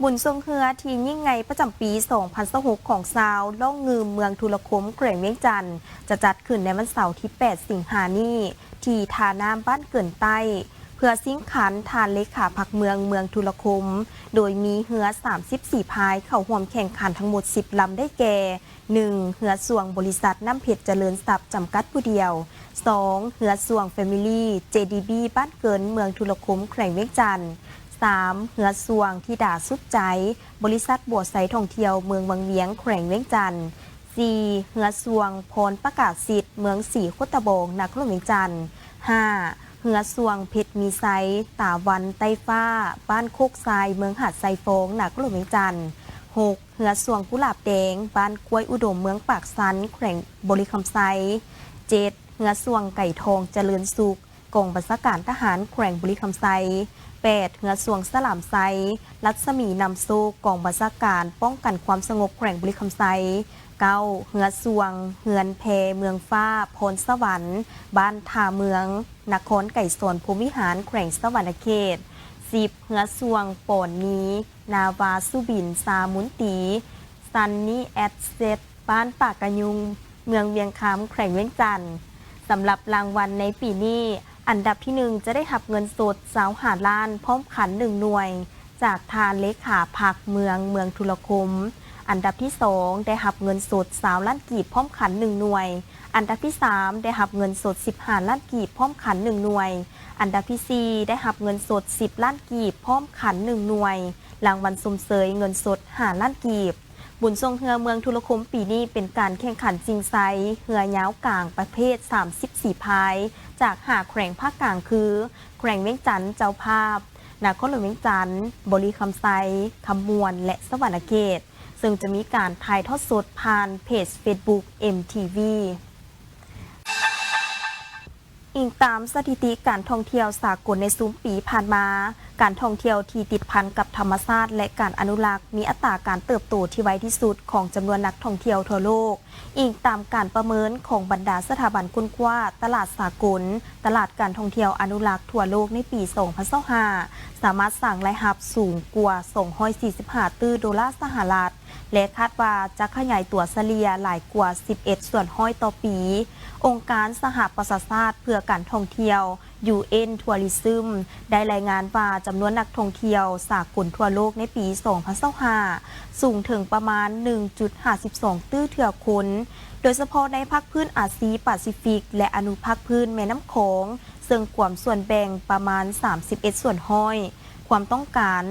ບຸນຊ່ວງເຮືອທີ່ຍິ່ງໃຫຍ່ປະຈຳປີສອງພັນຊາວຫົກຂອງຊາວລ້ອງງື່ມເມືອງທຸລະຄົມ ແຂວງວຽງຈັນ ຈະຈັດຂຶ້ນໃນວັນເສົາທີແປດສິງຫານີ້ ທີ່ທ່ານ້ຳບ້ານເກີນໃຕ້ ເພື່ອຊິງຂັນທ່ານເລຂາພັກເມືອງ ເມືອງທຸລະຄົມ ໂດຍມີເຮືອສາມສິບສີ່ພາຍເຂົ້າຮ່ວມແຂ່ງຂັນທັງໝົດສິບລຳ ໄດ້ແກ່ ໜຶ່ງ ເຮືອຊ່ວງບໍລິສັດນ້ຳເພັດຈະເລີນຊັບຈຳກັດຜູ້ດຽວ, ສອງ ເຮືອຊ່ວງ Family ເຈດີບີ ບ້ານເກີນ ເມືອງທຸລະຄົມ ແຂວງວຽງຈັນ, ສາມ ເຮືອຊ່ວງທິດາສຸດໃຈ ບໍລິສັດບົວໄຊທ່ອງທ່ຽວ ເມືອງວັງວຽງ ແຂວງວຽງຈັນ, ສີ່ ເຮືອຊ່ວງພອນປະກາສິດ ເມືອງສີໂຄດຕະບອງ ນະຄອນຫຼວງວຽງຈັນ, ຫ້າ ເຮືອຊ່ວງເພັດມີໄຊ ຕາວັນໃຕ້ຟ້າ ບ້ານໂຄກຊາຍ ເມືອງຫາດຊາຍຟອງ ນະຄອນຫຼວງວຽງຈັນ, ຫົກ ເຮືອຊ່ວງກຸຫຼາບແດງ ບ້ານກ້ວຍອຸດົມ ເມືອງປາກຊັນ ແຂວງບໍລິຄຳໄຊ, ເຈັດ ເຮືອຊ່ວງໄກ່ທອງຈະເລີນສຸກ ກອງບັນຊາການທະຫານແຂວງບໍລິຄຳໄຊ, ແປດ ເຮືອຊ່ວງສະຫຼາມໄຊ ລັດສະໝີນຳໂຊກ ກອງບັນຊາການປ້ອງກັນຄວາມສະຫງົບແຂວງບໍລິຄຳໄຊ, ເກົ້າ ເຮືອຊ່ວງເຮືອນແພເມືອງຟ້າ ພອນສະຫວັນ ບ້ານທ່າເມືອງ ນະຄອນໄກສອນພົມວິຫານ ແຂວງສະຫວັນນະເຂດ, ສິບ ເຮືອຊ່ວງປອນມີ ນາວາສຸບິນ ຊາມຸນຕີ Sunny Asset ບ້ານປາກກະຍຸງ ເມືອງວຽງຄຳ ແຂວງວຽງຈັນ. ສຳລັບລາງວັນໃນປີນີ້, ອັນດັບທີໜຶ່ງ ຈະໄດ້ຮັບເງິນສົດຊາວຫ້າລ້ານ ພ້ອມຂັນໜຶ່ງໜ່ວຍ ຈາກທ່ານເລຂາພັກເມືອງ ເມືອງທຸລະຄົມ. ອັນດັບທີສອງ ໄດ້ຮັບເງິນສົດຊາວລ້ານກີບ ພ້ອມຂັນໜຶ່ງໜ່ວຍ. ອັນດັບທີສາມ ໄດ້ຮັບເງິນສົດສິບຫ້າລ້ານກີບ ພ້ອມຂັນໜຶ່ງໜ່ວຍ. ອັນດັບທີສີ່ ໄດ້ຮັບເງິນສົດສິບລ້ານກີບ ພ້ອມຂັນໜຶ່ງໜ່ວຍ. ລາງວັນຊົມເຊີຍເງິນສົດຫ້າລ້ານກີບ. ບຸນຊ່ວງເຮືອເມືອງທຸລະຄົມປີນີ້ເປັນການແຂ່ງຂັນຊິງໄຊເຮືອຍາວກາງປະເພດສາມສິບສີ່ພາຍ ຈາກຫ້າແຂວງພາກກາງຄື ແຂວງວຽງຈັນເຈົ້າພາບ, ນະຄອນຫຼວງວຽງຈັນ, ບໍລິຄຳໄຊ, ຄຳມ່ວນ ແລະ ສະຫວັນນະເຂດ, ເຊິ່ງຈະມີການຖ່າຍທອດສົດຜ່ານເພຈເຟສບຸກ ເອັມທີວີ. ອີງຕາມສະຖິຕິການທ່ອງທ່ຽວສາກົນໃນຊຸມປີຜ່ານມາ, ການທ່ອງທ່ຽວທີ່ຕິດພັນກັບທຳມະຊາດ ແລະ ການອະນຸລັກ ມີອັດຕາການເຕີບໂຕທີ່ໄວທີ່ສຸດຂອງຈຳນວນນັກທ່ອງທ່ຽວທົ່ວໂລກ. ອີງຕາມການປະເມີນຂອງບັນດາສະຖາບັນຄົ້ນຄວ້າຕະຫຼາດສາກົນ, ຕະຫຼາດການທ່ອງທ່ຽວອະນຸລັກທົ່ວໂລກໃນປີສອງພັນຊາວຫ້າ ສາມາດສ້າງລາຍຮັບສູງກວ່າສອງຮ້ອຍສີ່ສິບຫ້າຕື້ໂດລາສະຫະລັດ ແລະ ຄາດວ່າຈະຂະຫຍາຍຕົວສະເລ່ຍຫຼາຍກວ່າສິບເອັດສ່ວນຮ້ອຍຕໍ່ປີ. ອົງການສະຫະປະຊາຊາດເພື່ອການທ່ອງທ່ຽວ UN Tourism ໄດ້ລາຍງານວ່າ ຈຳນວນນັກທ່ອງທ່ຽວສາກົນທົ່ວໂລກໃນປີສອງພັນຊາວຫ້າ ສູງເຖິງປະມານໜຶ່ງຈຸດຫ້າສິບສອງຕື້ເທື່ອຄົນ, ໂດຍສະເພາະໃນພາກພື້ນອາຊີປາຊີຟິກ ແລະ ອະນຸພາກພື້ນແມ່ນ້ຳຂອງ, ເຊິ່ງກວມສ່ວນແບ່ງປະມານສາມສິບເອັດສ່ວນຮ້ອຍ. ຄວາມຕ້ອງການ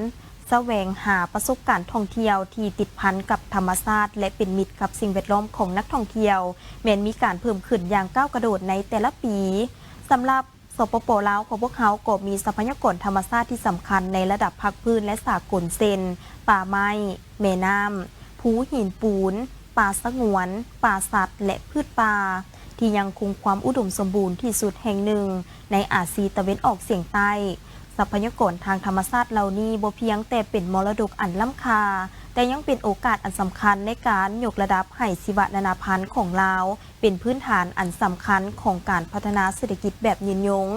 ສະແຫວງຫາປະສົບການທ່ອງທ່ຽວທີ່ຕິດພັນກັບທຳມະຊາດ ແລະ ເປັນມິດກັບສິ່ງແວດລ້ອມຂອງນັກທ່ອງທ່ຽວ ແມ່ນມີການເພີ່ມຂຶ້ນຢ່າງກ້າວກະໂດດໃນແຕ່ລະປີ. ສຳລັບ ສປປ ລາວ ຂອງພວກເຮົາກໍມີຊັບພະຍາກອນທຳມະຊາດທີ່ສຳຄັນໃນລະດັບພາກພື້ນ ແລະ ສາກົນ ເຊັ່ນ ປ່າໄມ້, ແມ່ນ້ຳ, ພູຫີນປູນ, ປ່າສະຫງວນ, ປ່າສັດ ແລະ ພືດປ່າ ທີ່ຍັງຄົງຄວາມອຸດົມສົມບູນທີ່ສຸດແຫ່ງໜຶ່ງໃນອາຊີຕາເວັນອອກສຽງໃຕ້. ຊັບພະຍາກອນທາງທຳມະຊາດເຫຼົ່ານີ້ບໍ່ພຽງແຕ່ເປັນມໍລະດົກອັນລ້ຳຄ່າ, ແຕ່ຍັງເປັນໂອກາດອັນສຳຄັນໃນການຍົກລະດັບໃຫ້ຊີວະນານາພັນຂອງລາວ ເປັນພື້ນຖານອັນສຳຄັນຂອງການພັດທະນາເສດຖະກິດແບບຍືນຍົງ,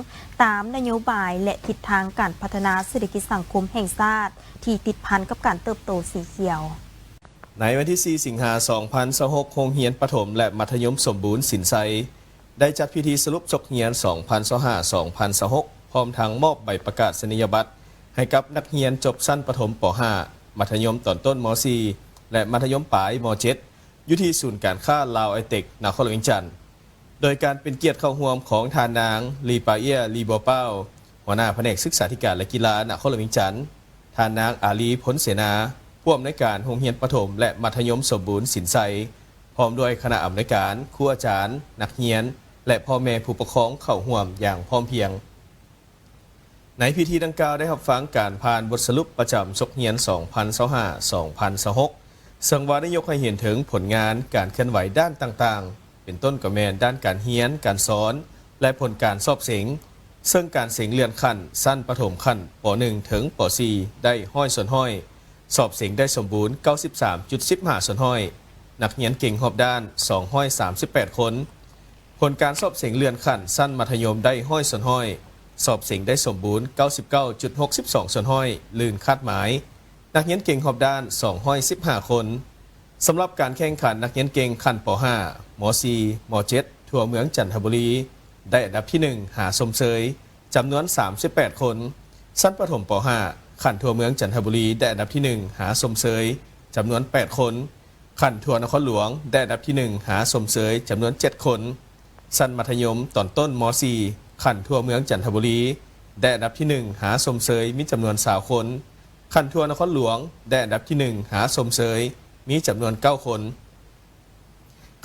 ຕາມນະໂຍບາຍ ແລະ ທິດທາງການພັດທະນາເສດຖະກິດສັງຄົມແຫ່ງຊາດ ທີ່ຕິດພັນກັບການເຕີບໂຕສີຂຽວ. ໃນວັນທີສີ່ສິງຫາສອງພັນຊາວຫົກ, ໂຮງຮຽນປະຖົມ ແລະ ມັດທະຍົມສົມບູນສິນໄຊ ໄດ້ຈັດພິທີສະຫຼຸບສົກຮຽນສອງພັນຊາວຫ້າ ສອງພັນຊາວຫົກ ພ້ອມທັງມອບໃບປະກາດນີຍະບັດໃຫ້ກັບນັກຮຽນຈົບຊັ້ນປະຖົມ ປໍຫ້າ ມັດທະຍົມຕອນຕົ້ນ ມໍສີ່ ແລະ ມັດທະຍົມປາຍ ມໍເຈັດ ຢູ່ທີ່ສູນການຄ້າລາວໄອເຕັກ ນະຄອນຫຼວງວຽງຈັນ. ໂດຍການເປັນກຽດເຂົ້າຮ່ວມຂອງທ່ານນາງ ລີປາເອຍ ລີບົວເປົ້າ ຫົວໜ້າພະແນກສຶກສາທິການ ແລະ ກິລາ ນະຄອນຫຼວງວຽງຈັນ, ທ່ານນາງ ອາລີ ພົນເສນາ ຜູ້ອຳນວຍການໂຮງຮຽນປະຖົມ ແລະ ມັດທະຍົມສົມບູນສິນໄຊ, ພ້ອມດ້ວຍຄະນະອຳນວຍການ, ຄູອາຈານ, ນັກຮຽນ ແລະ ພໍ່ແມ່ຜູ້ປົກຄອງເຂົ້າຮ່ວມຢ່າງພ້ອມພຽງ. ໃນພິທີດັ່ງກ່າວໄດ້ຮັບຟັງການຜ່ານບົດສະຫຼຸບປະຈຳສົກຮຽນສອງພັນຊາວຫ້າ ສອງພັນຊາວຫົກ ເຊິ່ງວ່າໄດ້ຍົກໃຫ້ເຫັນເຖິງຜົນງານການເຄື່ອນໄຫວດ້ານຕ່າງໆ ເປັນຕົ້ນກໍແມ່ນດ້ານການຮຽນ, ການສອນ ແລະ ຜົນການສອບເສັງ, ເຊິ່ງການເສັງເລື່ອນຂັ້ນຊັ້ນປະຖົມຂັ້ນ ປໍໜຶ່ງ ເຖິງ ປໍສີ່ ໄດ້ຮ້ອຍສ່ວນຮ້ອຍ, ສອບເສັງໄດ້ສົມບູນ ເກົ້າສິບສາມຈຸດສິບຫ້າສ່ວນຮ້ອຍ, ນັກຮຽນເກັ່ງຮອບດ້ານ ສອງຮ້ອຍສາມສິບແປດຄົນ, ຜົນການສອບເສັງເລື່ອນຂັ້ນຊັ້ນມັດທະຍົມໄດ້ຮ້ອຍສ່ວນຮ້ອຍ, ສອບເສັງໄດ້ສົມບູນ ເກົ້າສິບເກົ້າຈຸດຫົກສິບສອງສ່ວນຮ້ອຍ, ລື່ນຄາດໝາຍ. ນັກຮຽນເກັ່ງຮອບດ້ານສອງຮ້ອຍສິບຫ້າຄົນ. ສຳລັບການແຂ່ງຂັນນັກຮຽນເກັ່ງຂັ້ນ ປໍຫ້າ ມໍສີ່ ມໍເຈັດ ທົ່ວເມືອງຈັນທະບູລີ ໄດ້ອັນດັບທີໜຶ່ງຫາຊົມເຊີຍ ຈຳນວນສາມສິບແປດຄົນ. ຊັ້ນປະຖົມ ປໍຫ້າ ຂັ້ນທົ່ວເມືອງຈັນທະບູລີ ໄດ້ອັນດັບທີໜຶ່ງຫາຊົມເຊີຍ ຈຳນວນແປດຄົນ. ຂັ້ນທົ່ວນະຄອນຫຼວງ ໄດ້ອັນດັບທີໜຶ່ງຫາຊົມເຊີຍ ຈຳນວນເຈັດຄົນ. ຊັ້ນມັດທະຍົມຕອນຕົ້ນ ມໍສີ່ ຂັ້ນທົ່ວເມືອງຈັນທະບູລີ ໄດ້ອັນດັບທີໜຶ່ງຫາຊົມເຊີຍ ມີຈຳນວນຊາວຄົນ. ຂັ້ນທົ່ວນະຄອນຫຼວງ ໄດ້ອັນດັບທີໜຶ່ງຫາຊົມເຊີຍ ມີຈຳນວນເກົ້າຄົນ.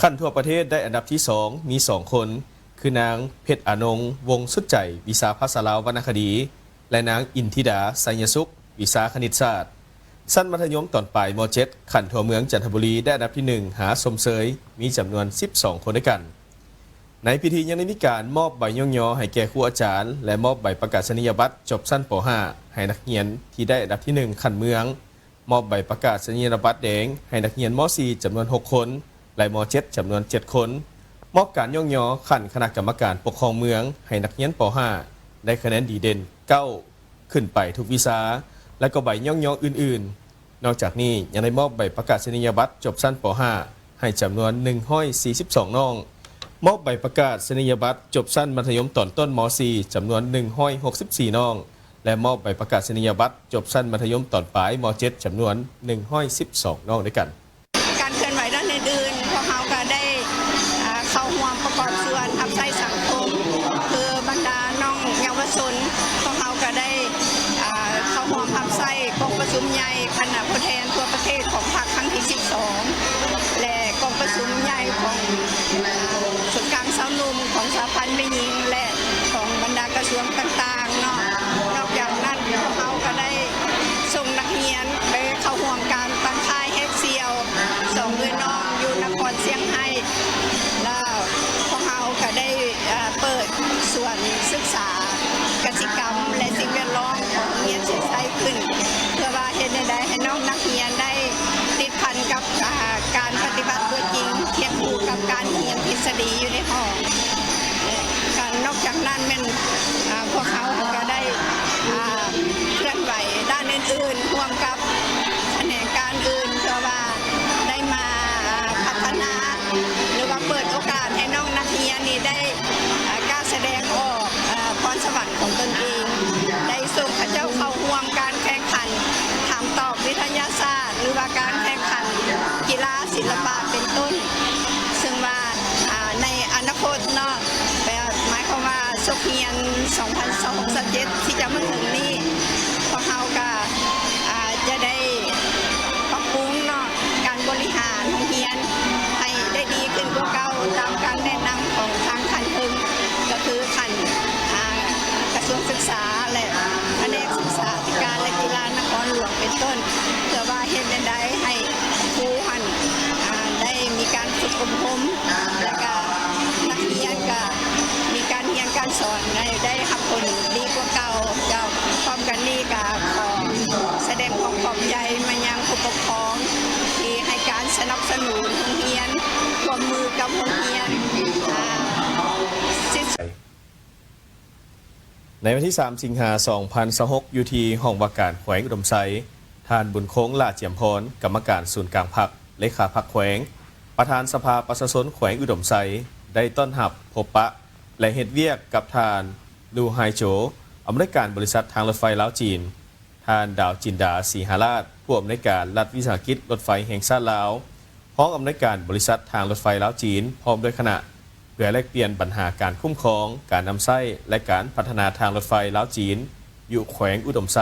ຂັ້ນທົ່ວປະເທດ ໄດ້ອັນດັບທີສອງ ມີສອງຄົນ ຄືນາງ ເພັດອານົງ ວົງສຸດໃຈ ວິຊາພາສາລາວວັນນະຄະດີ ແລະ ນາງ ອິນທິດາ ໄຊຍະສຸກ ວິຊາຄະນິດສາດ. ຊັ້ນມັດທະຍົມຕອນປາຍ ມໍເຈັດ ຂັ້ນທົ່ວເມືອງຈັນທະບູລີ ໄດ້ອັນດັບທີໜຶ່ງຫາຊົມເຊີຍ ມີຈຳນວນສິບສອງຄົນດ້ວຍກັນ. ໃນພິທີຍັງໄດ້ມີການມອບໃບຍ້ອງຍໍໃຫ້ແກ່ຄູອາຈານ ແລະ ມອບໃບປະກາສະນີຍະບັດຈົບຊັ້ນ ປໍຫ້າ ໃຫ້ນັກຮຽນທີ່ໄດ້ອັນດັບທີໜຶ່ງຂັ້ນເມືອງ, ມອບໃບປະກາສະນີຍະບັດແດງໃຫ້ນັກຮຽນ ມໍສີ່ ຈຳນວນຫົກຄົນ ແລະ ມໍເຈັດ ຈຳນວນເຈັດຄົນ, ມອບການຍ້ອງຍໍຂັ້ນຄະນະກຳມະການປົກຄອງເມືອງໃຫ້ນັກຮຽນ ປໍຫ້າ ໄດ້ຄະແນນດີເດັ່ນເກົ້າ ຂຶ້ນໄປທຸກວິຊາ ແລະ ກໍໃບຍ້ອງຍໍອື່ນໆ. ນອກຈາກນີ້ຍັງໄດ້ມອບໃບປະກາສະນີຍະບັດຈົບຊັ້ນ ປໍຫ້າ ໃຫ້ຈຳນວນໜຶ່ງຮ້ອຍສີ່ສິບສອງນ້ອງ, ມອບໃບປະກາສະນີຍະບັດຈົບຊັ້ນມັດທະຍົມຕອນຕົ້ນ ມໍສີ່ ຈຳນວນໜຶ່ງຮ້ອຍຫົກສິບສີ່ນ້ອງ ແລະ ມອບໃບປະກາສະນີຍະບັດຈົບຊັ້ນມັດທະຍົມຕອນປາຍ ມໍເຈັດ ຈຳນວນໜຶ່ງຮ້ອຍສິບສອງນ້ອງດ້ວຍກັນ. ການເຄື່ອນໄຫວດ້ານອື່ນໆ ພວກເຮົາກໍໄດ້ ອ່າ ເຂົ້າຮ່ວມປະກອບສ່ວນຮັບໃຊ້ສັງຄົມ ຄືບັນດານ້ອງເຍົາວະຊົນ ພວກເຮົາກໍໄດ້ ອ່າ ເຂົ້າຮ່ວມຮັບໃຊ້ກອງປະຊຸມໃຫຍ່ຄະນະຜູ້ແທນທົ່ວປະເທດຂອງພັກຄັ້ງທີສິບສອງ ແລະ ກອງປະຊຸມໃຫຍ່ຂອງ ອ່າ ສູນກາງຊາວໜຸ່ມ ຂອງສະຫະພັນແມ່ຍິງ ແລະ ຂອງບັນດາກະຊວງຕ່າງໆເນາະ. ນອກຈາກນັ້ນ ພວກເຮົາກໍໄດ້ສົ່ງນັກຮຽນໄປເຂົ້າຮ່ວມການຕັ້ງຄ້າຍແຮກສ່ຽວສອງເອື້ອຍນ້ອງຢູ່ນະຄອນຊຽງໄຮ້ ແລ້ວພວກເຮົາກໍໄດ້ ເອີ ເປີດສວນສຶກສາກະສິກຳ ແລະ ສິ່ງແວດລ້ອມຂອງໂຮງຮຽນຊຽງໄຊຂຶ້ນ ເພື່ອວ່າເຮັດແນວໃດໃຫ້ນ້ອງນັກຮຽນໄດ້ຕິດພັນກັບ ອ່າ ການປະຕິບັດຕົວຈິງ ຄຽງຄູ່ກັບການຮຽນທິດສະດີຢູ່ໃນຫ້ອງ. ແລະ ການ ນອກຈາກນັ້ນແມ່ນ ອ່າ ພວກເຮົາກໍໄດ້ ອ່າ ເຄື່ອນໄຫວດ້ານອື່ນໆ ຮ່ວມກັບຂະແໜງການອື່ນ ເພື່ອວ່າໄດ້ມາ ອ່າ ພັດທະນາ ຫຼືວ່າເປີດໂອກາດໃຫ້ນ້ອງນັກຮຽນນີ້ໄດ້ ອ່າ ກ້າສະແດງອອກ ອ່າ ພອນສະຫວັນຂອງຕົນເອງ, ໄດ້ສົ່ງເຂົາເຈົ້າເຂົ້າຮ່ວມການແຂ່ງຂັນຖາມຕອບວິທະຍາສາດ ຫຼືວ່າການແຂ່ງຂັນກິລາ ສິລະປະ ເປັນຕົ້ນ, ເຊິ່ງວ່າ ອ່າ ໃນອະນາຄົດເນາະ ແບບໝາຍຄວາມວ່າສົກຮຽນສອງພັນຊາວຫົກ ຊາວເຈັດ ທີ່ຈະມາເຖິງນີ້ ພວກເຮົາກະ ອ່າ ຈະໄດ້ປັບປຸງເນາະ ການບໍລິຫານໂຮງຮຽນໃຫ້ໄດ້ດີຂຶ້ນກວ່າເກົ່າ ຕາມການແນະນຳຂອງທາງຂັ້ນເທິງ ກໍຄືຂັ້ນ ອ່າ ກະຊວງສຶກສາ ແລະ ພະແນກສຶກສາທິການ ແລະ ກິລານະຄອນຫຼວງເປັນຕົ້ນ ເພື່ອວ່າເຮັດແນວໃດໃຫ້ຄູຫັ້ນ ອ່າ ໄດ້ມີການຝຶກອົບຮົມ ແລະ ກະນັກຮຽນກະມີການຮຽນການສອນໃຫ້ໄດ້ຮັບຜົນດີກວ່າເກົ່າ. ເຈົ້າ ພ້ອມກັນນີ້ກະຂໍສະແດງຄວາມຂອບໃຈມາຍັງຜູ້ປົກຄອງທີ່ໃຫ້ການສະໜັບສະໜູນໂຮງຮຽນ, ຮ່ວມມືກັບໂຮງຮຽນ ອ່າ ສິດ ໃນວັນທີສາມ ສິງຫາ ສອງພັນຊາວຫົກ ຢູ່ທີ່ຫ້ອງວ່າການແຂວງອຸດົມໄຊ, ທ່ານ ບຸນຄົງ ຫຼ້າຈຽມພອນ ກຳມະການສູນກາງພັກ, ເລຂາພັກແຂວງ, ປະທານສະພາປະຊາຊົນແຂວງອຸດົມໄຊ ໄດ້ຕ້ອນຮັບ, ພົບປະ ແລະ ເຮັດວຽກກັບທ່ານ ລູ ໄຮໂຈ, ອຳນວຍການບໍລິສັດທາງລົດໄຟລາວ-ຈີນ, ທ່ານ ດາວຈິນດາ ສີຫາລາດ ຜູ້ອຳນວຍການລັດວິສາຫະກິດລົດໄຟແຫ່ງຊາດລາວ, ຮອງອຳນວຍການບໍລິສັດທາງລົດໄຟລາວ-ຈີນ ພ້ອມດ້ວຍຄະນະ ເພື່ອແລກປ່ຽນບັນຫາການຄຸ້ມຄອງ, ການນຳໃຊ້ ແລະ ການພັດທະນາທາງລົດໄຟລາວ-ຈີນ ຢູ່ແຂວງອຸດົມໄຊ.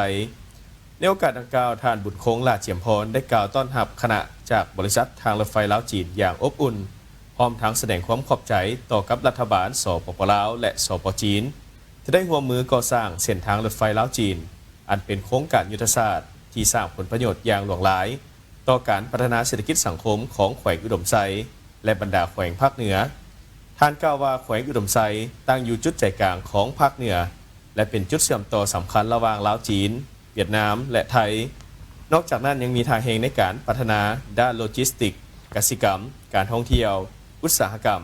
ໃນໂອກາດດັ່ງກ່າວ, ທ່ານ ບຸນຄົງ ຫຼ້າຈຽມພອນ ໄດ້ກ່າວຕ້ອນຮັບຄະນະຈາກບໍລິສັດທາງລົດໄຟລາວ-ຈີນຢ່າງອົບອຸ່ນ, ພ້ອມທັງສະແດງຄວາມຂອບໃຈຕໍ່ກັບລັດຖະບານ ສປປ ລາວ ແລະ ສປ ຈີນ ທີ່ໄດ້ຮ່ວມມືກໍ່ສ້າງເສັ້ນທາງລົດໄຟລາວ-ຈີນ, ອັນເປັນໂຄງການຍຸດທະສາດທີ່ສ້າງຜົນປະໂຫຍດຢ່າງຫຼວງຫຼາຍ ຕໍ່ການພັດທະນາເສດຖະກິດສັງຄົມຂອງແຂວງອຸດົມໄຊ ແລະ ບັນດາແຂວງພາກເໜືອ. ທ່ານກ່າວວ່າ ແຂວງອຸດົມໄຊຕັ້ງຢູ່ຈຸດໃຈກາງຂອງພາກເໜືອ ແລະ ເປັນຈຸດເຊື່ອມຕໍ່ສຳຄັນລະຫວ່າງລາວ-ຈີນ, ຫວຽດນາມ ແລະ ໄທ. ນອກຈາກນັ້ນຍັງມີທ່າແຮງໃນການພັດທະນາດ້ານໂລຈິສຕິກ, ກະສິກຳ, ການທ່ອງທ່ຽວ, ອຸດສາຫະກຳ.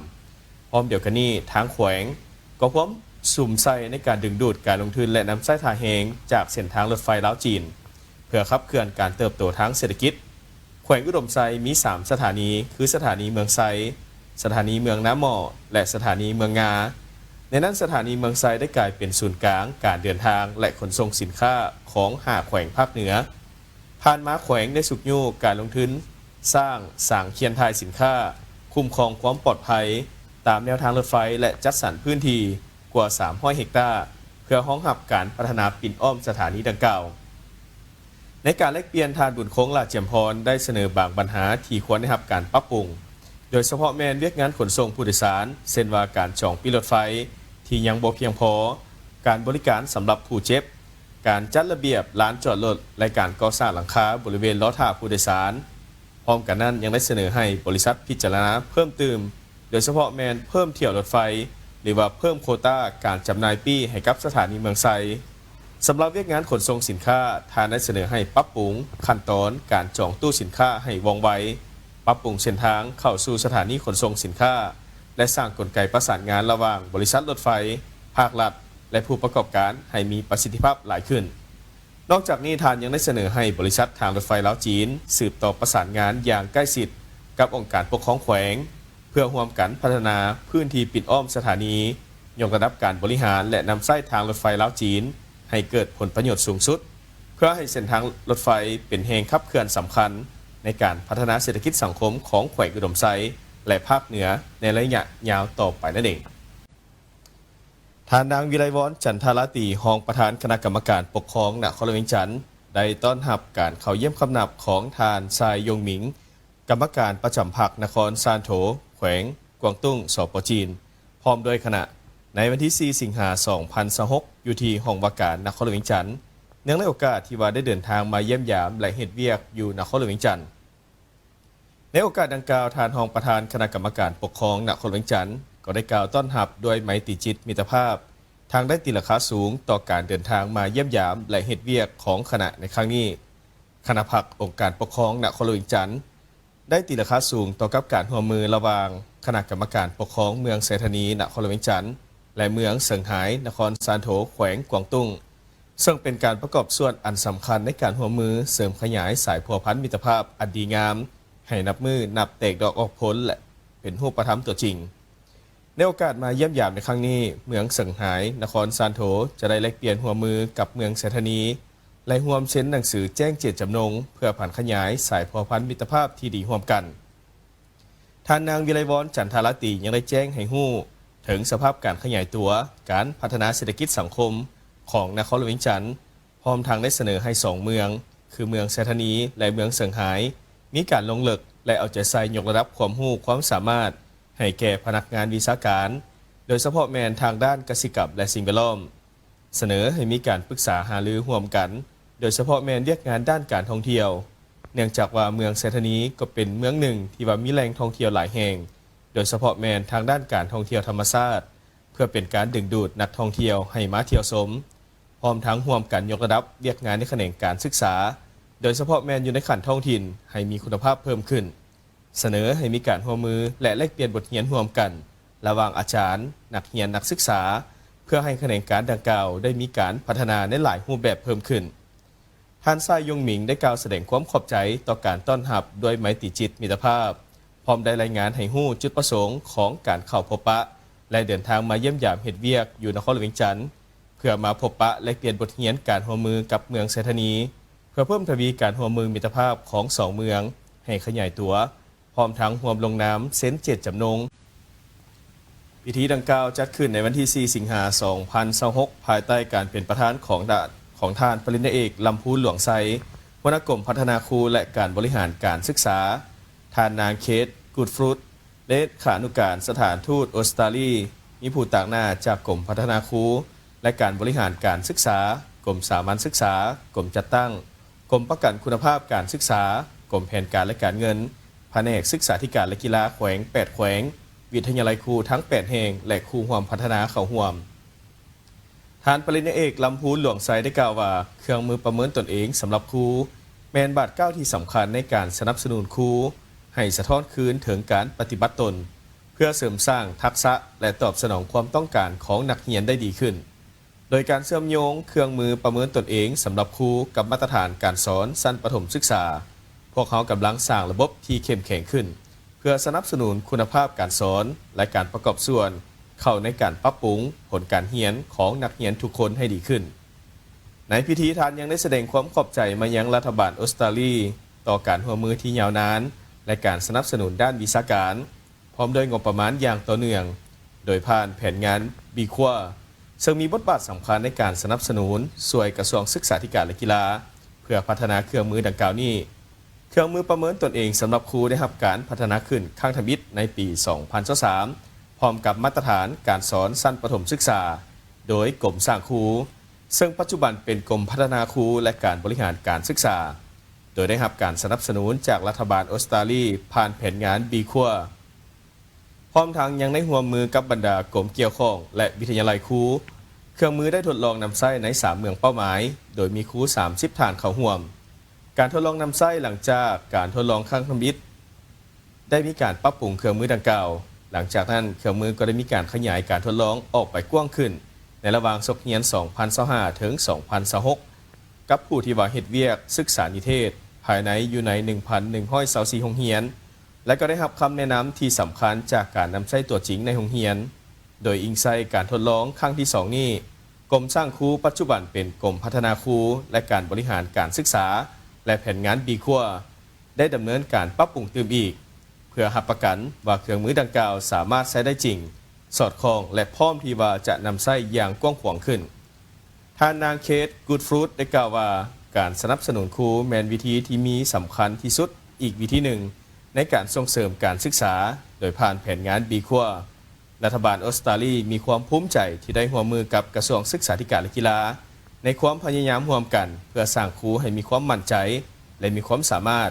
ພ້ອມດຽວກັນນີ້, ທາງແຂວງກໍພວມສຸມໃສ່ໃນການດຶງດູດການລົງທຶນ ແລະ ນຳໃຊ້ທ່າແຮງຈາກເສັ້ນທາງລົດໄຟລາວ-ຈີນ. ເພື່ອຂັບເຄື່ອນການເຕີບໂຕທາງເສດຖະກິດ. ແຂວງອຸດົມໄຊມີສາມສະຖານີ ຄືສະຖານີເມືອງໄຊ, ສະຖານີເມືອງນາໝໍ້ ແລະ ສະຖານີເມືອງງາ. ໃນນັ້ນ ສະຖານີເມືອງໄຊໄດ້ກາຍເປັນສູນກາງການເດີນທາງ ແລະ ຂົນສົ່ງສິນຄ້າຂອງຫ້າແຂວງພາກເໜືອ. ຜ່ານມາແຂວງໄດ້ຊຸກຍູ້ການລົງທຶນສ້າງສາງຄຽນຖ່າຍສິນຄ້າ, ຄຸ້ມຄອງຄວາມປອດໄພຕາມແນວທາງລົດໄຟ ແລະ ຈັດສັນພື້ນທີ່ກວ່າສາມຮ້ອຍເຮັກຕາ ເພື່ອຮອງຮັບການພັດທະນາປິ່ນອ້ອມສະຖານີດັ່ງກ່າວ. ໃນການແລກປ່ຽນ, ທ່ານ ບຸນຄົງ ຫຼ້າຈຽມພອນ ໄດ້ສະເໜີບາງບັນຫາທີ່ຄວນໄດ້ຮັບການປັບປຸງ, ໂດຍສະເພາະແມ່ນວຽກງານຂົນສົ່ງຜູ້ໂດຍສານ, ເຊັ່ນວ່າການຈອງປີ້ລົດໄຟທີ່ຍັງບໍ່ພຽງພໍ, ການບໍລິການສຳລັບຜູ້ເຈັບ, ການຈັດລະບຽບລານຈອດລົດ ແລະ ການກໍ່ສ້າງຫຼັງຄາບໍລິເວນລໍຖ້າຜູ້ໂດຍສານ. ພ້ອມກັນນັ້ນ ຍັງໄດ້ສະເໜີໃຫ້ບໍລິສັດພິຈາລະນາເພີ່ມຕື່ມ, ໂດຍສະເພາະແມ່ນເພີ່ມຖ້ຽວລົດໄຟ ຫຼືວ່າເພີ່ມໂຄຕາການຈຳໜ່າຍປີ້ໃຫ້ກັບສະຖານີເມືອງໄຊ. ສຳລັບວຽກງານຂົນສົ່ງສິນຄ້າ, ທ່ານໄດ້ສະເໜີໃຫ້ປັບປຸງຂັ້ນຕອນການຈອງຕູ້ສິນຄ້າໃຫ້ວ່ອງໄວ, ປັບປຸງເສັ້ນທາງເຂົ້າສູ່ສະຖານີຂົນສົ່ງສິນຄ້າ ແລະ ສ້າງກົນໄກປະສານງານລະຫວ່າງບໍລິສັດລົດໄຟ, ພາກລັດ ແລະ ຜູ້ປະກອບການໃຫ້ມີປະສິດທິພາບຫຼາຍຂຶ້ນ. ນອກຈາກນີ້, ທ່ານຍັງໄດ້ສະເໜີໃຫ້ບໍລິສັດທາງລົດໄຟລາວ-ຈີນ ສືບຕໍ່ປະສານງານຢ່າງໃກ້ຊິດກັບອົງການປົກຄອງແຂວງ, ເພື່ອຮ່ວມກັນພັດທະນາພື້ນທີ່ປິ່ນອ້ອມສະຖານີ, ຍົກລະດັບການບໍລິຫານ ແລະ ນຳໃຊ້ທາງລົດໄຟລາວ-ຈີນໃຫ້ເກີດຜົນປະໂຫຍດສູງສຸດ, ເພື່ອໃຫ້ເສັ້ນທາງລົດໄຟເປັນແຮງຂັບເຄື່ອນສຳຄັນໃນການພັດທະນາເສດຖະກິດສັງຄົມຂອງແຂວງອຸດົມໄຊ ແລະ ພາກເໜືອໃນໄລຍະຍາວຕໍ່ໄປນັ້ນເອງ. ທ່ານນາງ ວິໄລວອນ ຈັນທາລາຕີ ຮອງປະທານຄະນະກຳມະການປົກຄອງນະຄອນຫຼວງວຽງຈັນ ໄດ້ຕ້ອນຮັບການເຂົ້າຢ້ຽມຄຳນັບຂອງທ່ານ ຊາຍ ຢົງໝິງ ກຳມະການປະຈຳພັກນະຄອນຊານໂຖ ແຂວງກວາງຕຸ້ງ ສປ ຈີນ ພ້ອມດ້ວຍຄະນະ ໃນວັນທີສີ່ ສິງຫາ ສອງພັນຊາວຫົກ ຢູ່ທີ່ຫ້ອງວ່າການນະຄອນຫຼວງວຽງຈັນ, ເນື່ອງໃນໂອກາດທີ່ວ່າໄດ້ເດີນທາງມາຢ້ຽມຢາມ ແລະ ເຮັດວຽກຢູ່ນະຄອນຫຼວງວຽງຈັນ. ໃນໂອກາດດັ່ງກ່າວ, ທ່ານຮອງປະທານຄະນະກຳມະການປົກຄອງນະຄອນຫຼວງວຽງຈັນ ກໍໄດ້ກ່າວຕ້ອນຮັບດ້ວຍໄມຕີຈິດມິດຕະພາບ, ທັງໄດ້ຕີລາຄາສູງຕໍ່ການເດີນທາງມາຢ້ຽມຢາມ ແລະ ເຮັດວຽກຂອງຄະນະໃນຄັ້ງນີ້. ຄະນະພັກອົງການປົກຄອງນະຄອນຫຼວງວຽງຈັນ ໄດ້ຕີລາຄາສູງຕໍ່ກັບການຮ່ວມມືລະຫວ່າງຄະນະກຳມະການປົກຄອງເມືອງໄຊທານີນະຄອນຫຼວງວຽງຈັນ ແລະ ເມືອງເຊິ່ງຮາຍນະຄອນຊານໂຖ ແຂວງກວາງຕຸ້ງ, ເຊິ່ງເປັນການປະກອບສ່ວນອັນສຳຄັນໃນການຮ່ວມມືເສີມຂະຫຍາຍສາຍພົວພັນມິດຕະພາບອັນດີງາມ ໃຫ້ນັບມື້ນັບແຕກດອກອອກຜົນ ແລະ ເປັນຮູບປະທຳຕົວຈິງ. ໃນໂອກາດມາຢ້ຽມຢາມໃນຄັ້ງນີ້, ເມືອງເຊິ່ງຮາຍນະຄອນຊານໂຖ ຈະໄດ້ແລກປ່ຽນຮ່ວມມືກັບເມືອງໄຊທານີ ແລະ ຮ່ວມເຊັນໜັງສືແຈ້ງເຈດຈຳນົງ ເພື່ອຜັນຂະຫຍາຍສາຍພົວພັນມິດຕະພາບທີ່ດີຮ່ວມກັນ. ທ່ານນາງ ວິໄລວອນ ຈັນທາລາຕີ ຍັງໄດ້ແຈ້ງໃຫ້ຮູ້ເຖິງສະພາບການຂະຫຍາຍຕົວການພັດທະນາເສດຖະກິດສັງຄົມຂອງນະຄອນຫຼວງວຽງຈັນ, ພ້ອມທັງໄດ້ສະເໜີໃຫ້ສອງເມືອງ ຄືເມືອງໄຊທານີ ແລະ ເມືອງເຊິ່ງຮາຍ ມີການລົງເລິກ ແລະ ເອົາໃຈໃສ່ຍົກລະດັບຄວາມຮູ້ຄວາມສາມາດໃຫ້ແກ່ພະນັກງານວິຊາການ, ໂດຍສະເພາະແມ່ນທາງດ້ານກະສິກຳ ແລະ ສິ່ງແວດລ້ອມ. ສະເໜີໃຫ້ມີການປຶກສາຫາລືຮ່ວມກັນ, ໂດຍສະເພາະແມ່ນວຽກງານດ້ານການທ່ອງທ່ຽວ, ເນື່ອງຈາກວ່າເມືອງໄຊທານີກໍເປັນເມືອງໜຶ່ງທີ່ວ່າມີແຫຼ່ງທ່ອງທ່ຽວຫຼາຍແຫ່ງ, ໂດຍສະເພາະແມ່ນທາງດ້ານການທ່ອງທ່ຽວທຳມະຊາດ, ເພື່ອເປັນການດຶງດູດນັກທ່ອງທ່ຽວໃຫ້ມາທ່ຽວຊົມ, ພ້ອມທັງຮ່ວມກັນຍົກລະດັບວຽກງານໃນຂະແໜງການສຶກສາ, ໂດຍສະເພາະແມ່ນຢູ່ໃນຂັ້ນທ້ອງຖິ່ນ ໃຫ້ມີຄຸນນະພາບເພີ່ມຂຶ້ນ. ສະເໜີໃຫ້ມີການຮ່ວມມື ແລະ ແລກປ່ຽນບົດຮຽນຮ່ວມກັນ ລະຫວ່າງອາຈານ, ນັກຮຽນ, ນັກສຶກສາ, ເພື່ອໃຫ້ຂະແໜງການດັ່ງກ່າວໄດ້ມີການພັດທະນາໃນຫຼາຍຮູບແບບເພີ່ມຂຶ້ນ. ທ່ານ ຊາຍ ຢົງໝິງ ໄດ້ກ່າວສະແດງຄວາມຂອບໃຈຕໍ່ການຕ້ອນຮັບດ້ວຍໄມຕີຈິດມິດຕະພາບ, ພ້ອມໄດ້ລາຍງານໃຫ້ຮູ້ຈຸດປະສົງຂອງການເຂົ້າພົບປະ ແລະ ເດີນທາງມາຢ້ຽມຢາມເຮັດວຽກຢູ່ນະຄອນຫຼວງວຽງຈັນ, ເພື່ອມາພົບປະແລກປ່ຽນບົດຮຽນການຮ່ວມມືກັບເມືອງໄຊທານີ, ເພື່ອເພີ່ມທະວີການຮ່ວມມືມິດຕະພາບຂອງສອງເມືອງໃຫ້ຂະຫຍາຍຕົວ, ພ້ອມທັງຮ່ວມລົງນາມເຊັນເຈດຈຳນົງ. ພິທີດັ່ງກ່າວຈັດຂຶ້ນໃນວັນທີສີ່ ສິງຫາ ສອງພັນຊາວຫົກ ພາຍໃຕ້ການເປັນປະທານຂອງ ຂອງທ່ານ ປະລິນຍາເອກ ລຳພູນ ຫຼວງໄຊ ຫົວໜ້າກົມພັດທະນາຄູ ແລະ ການບໍລິຫານການສຶກສາ, ທ່ານນາງ ເຄດ ກູດຟຣຸດ ເລຂານຸການສະຖານທູດອົດສະຕາລີ, ມີຜູ້ຕາງໜ້າຈາກກົມພັດທະນາຄູ ແລະ ການບໍລິຫານການສຶກສາ, ກົມສາມັນສຶກສາ, ກົມຈັດຕັ້ງ, ກົມປະກັນຄຸນນະພາບການສຶກສາ, ກົມແຜນການ ແລະ ການເງິນ, ພະແນກສຶກສາທິການ ແລະ ກິລາແຂວງ ແປດແຂວງ, ວິທະຍາໄລຄູທັງແປດແຫ່ງ ແລະ ຄູ່ຮ່ວມພັດທະນາເຂົ້າຮ່ວມ. ທ່ານປະລິນຍາເອກ ລຳພູນ ຫຼວງໄຊ ໄດ້ກ່າວວ່າ ເຄື່ອງມືປະເມີນຕົນເອງສຳລັບຄູ ແມ່ນບາດກ້າວທີ່ສຳຄັນໃນການສະໜັບສະໜູນຄູໃຫ້ສະທ້ອນຄືນເຖິງການປະຕິບັດຕົນ ເພື່ອເສີມສ້າງທັກສະ ແລະ ຕອບສະໜອງຄວາມຕ້ອງການຂອງນັກຮຽນໄດ້ດີຂຶ້ນ. ໂດຍການເຊື່ອມໂຍງເຄື່ອງມືປະເມີນຕົນເອງສຳລັບຄູກັບມາດຕະຖານການສອນຊັ້ນປະຖົມສຶກສາ, ພວກເຮົາກຳລັງສ້າງລະບົບທີ່ເຂັ້ມແຂງຂຶ້ນ ເພື່ອສະໜັບສະໜູນຄຸນນະພາບການສອນ ແລະ ການປະກອບສ່ວນເຂົ້າໃນການປັບປຸງຜົນການຮຽນຂອງນັກຮຽນທຸກຄົນໃຫ້ດີຂຶ້ນ. ໃນພິທີ, ທ່ານຍັງໄດ້ສະແດງຄວາມຂອບໃຈມາຍັງລັດຖະບານອົດສະຕາລີ ຕໍ່ການຮ່ວມມືທີ່ຍາວນານ ແລະ ການສະໜັບສະໜູນດ້ານວິຊາການ ພ້ອມດ້ວຍງົບປະມານຢ່າງຕໍ່ເນື່ອງ, ໂດຍຜ່ານແຜນງານ B Core ເຊິ່ງມີບົດບາດສຳຄັນໃນການສະໜັບສະໜູນຊ່ວຍກະຊວງສຶກສາທິການ ແລະ ກິລາ ເພື່ອພັດທະນາເຄື່ອງມືດັ່ງກ່າວນີ້. ເຄື່ອງມືປະເມີນຕົນເອງສຳລັບຄູໄດ້ຮັບການພັດທະນາຂຶ້ນຄັ້ງທຳອິດໃນປີສອງພັນຊາວສາມ ພ້ອມກັບມາດຕະຖານການສອນຊັ້ນປະຖົມສຶກສາ ໂດຍກົມສ້າງຄູ, ເຊິ່ງປັດຈຸບັນເປັນກົມພັດທະນາຄູ ແລະ ການບໍລິຫານການສຶກສາ, ໂດຍໄດ້ຮັບການສະໜັບສະໜູນຈາກລັດຖະບານອົດສະຕາລີ ຜ່ານແຜນງານ B Core. ພ້ອມທັງຍັງໄດ້ຮ່ວມມືກັບບັນດາກົມກ່ຽວຂ້ອງ ແລະ ວິທະຍາໄລຄູ. ເຄື່ອງມືໄດ້ທົດລອງນຳໃຊ້ໃນສາມເມືອງເປົ້າໝາຍ, ໂດຍມີຄູສາມສິບທ່ານເຂົ້າຮ່ວມ. ການທົດລອງນຳໃຊ້ຫຼັງຈາກການທົດລອງຄັ້ງທຳອິດ ໄດ້ມີການປັບປຸງເຄື່ອງມືດັ່ງກ່າວ. ຫຼັງຈາກນັ້ນ, ເຄື່ອງມືກໍໄດ້ມີການຂະຫຍາຍການທົດລອງອອກໄປກວ້າງຂຶ້ນ ໃນລະຫວ່າງສົກຮຽນສອງພັນຊາວຫ້າ ເຖິງ ສອງພັນຊາວຫົກ ກັບຜູ້ທີ່ວ່າເຮັດວຽກສຶກສານິເທດພາຍໃນຢູ່ໃນ ໜຶ່ງພັນໜຶ່ງຮ້ອຍຊາວສີ່ ໂຮງຮຽນ ແລະ ກໍໄດ້ຮັບຄຳແນະນຳທີ່ສຳຄັນຈາກການນຳໃຊ້ຕົວຈິງໃນໂຮງຮຽນ. ໂດຍອີງໃສ່ການທົດລອງຄັ້ງທີສອງນີ້, ກົມສ້າງຄູປັດຈຸບັນເປັນກົມພັດທະນາຄູ ແລະ ການບໍລິຫານການສຶກສາ ແລະ ແຜນງານ B Core ໄດ້ດຳເນີນການປັບປຸງຕື່ມອີກ ເພື່ອຮັບປະກັນວ່າເຄື່ອງມືດັ່ງກ່າວສາມາດໃຊ້ໄດ້ຈິງ, ສອດຄ່ອງ ແລະ ພ້ອມທີ່ວ່າຈະນຳໃຊ້ຢ່າງກວ້າງຂວາງຂຶ້ນ. ທ່ານນາງ Kate Goodfruit ໄດ້ກ່າວວ່າ, ການສະໜັບສະໜູນຄູແມ່ນວິທີທີ່ມີສຳຄັນທີ່ສຸດອີກວິທີໜຶ່ງໃນການສົ່ງເສີມການສຶກສາ ໂດຍຜ່ານແຜນງານ B Core. ລັດຖະບານອົດສະຕາລີມີຄວາມພູມໃຈທີ່ໄດ້ຮ່ວມມືກັບກະຊວງສຶກສາທິການ ແລະ ກິລາ ໃນຄວາມພະຍາຍາມຮ່ວມກັນເພື່ອສ້າງຄູໃຫ້ມີຄວາມໝັ້ນໃຈ ແລະ ມີຄວາມສາມາດ